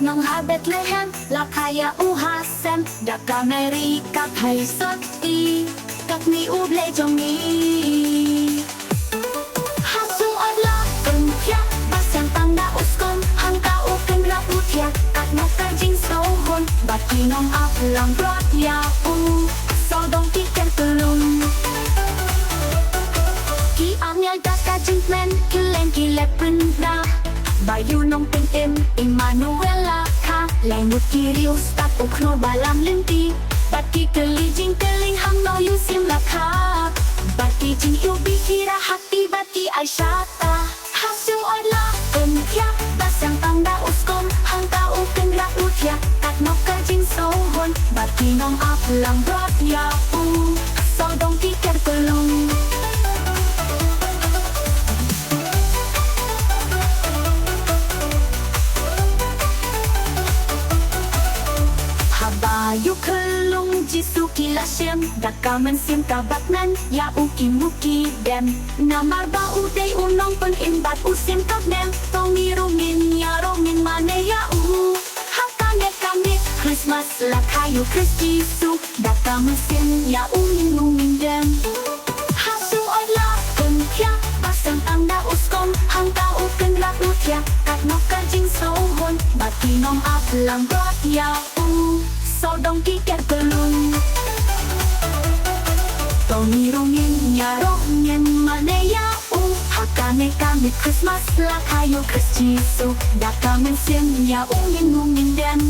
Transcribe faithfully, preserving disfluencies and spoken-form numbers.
Nong ha Bethlehem la kha ïa u ha sem, da ka Mary ka thaisotti, katni u Blei jong ngi. Ha shu ot la pynphiah, ba sngewtang da u skom, hangta u kynrad u thiah, katno ka jingsngewhun, bad ki nong ap langbrot ïa u, sawdong ki kyrkylung. Ki angel da ka jingkmen, ki leng ki leh pynda, ba ïa u nongpynim Immanuel la kha, leh ngut ki riewstad u khlur balang lynti, bad ki kylli jingkylli hangno ïa u Syiem la kha, bad ki jingïohi ki rah ha kti bad ki ai shata. Ha shu ot la pynphiah, ba sngewtang da u skom, hangta u kynrad u thiah, katno ka jingsngewhun, bad ki nong ap langbrot ïa u, sawdong ki kyrkylung. Haba ïoh khyllung Jisu ki la shim, da ka mynsiem kaba kmen ïa u ki mut ki dem. Namar ba u dei u nongpynim bad u Syiem ka bneng, to ngi ruh ngin ïaroh ngin mane ïa u. Ha kane ka miet Khristmas la kha ïa u Khrist Jisu, da ka mynsiem ïa u ngin ïoh ngin dem. Ha shu ot la pynphiah, ba sngewtang da u skom, hangta u kynrad u thiah, katno ka jingsngewhun, bad ki nong ap langbrot ïa u, sawdong ki kyrkylung. To ngi ruh ngin ïaroh ngin mane ïa u, ha kane ka miet Khristmas la kha ïa u Khrist Jisu, da ka mynsiem ïa u ngin ïoh ngin dem.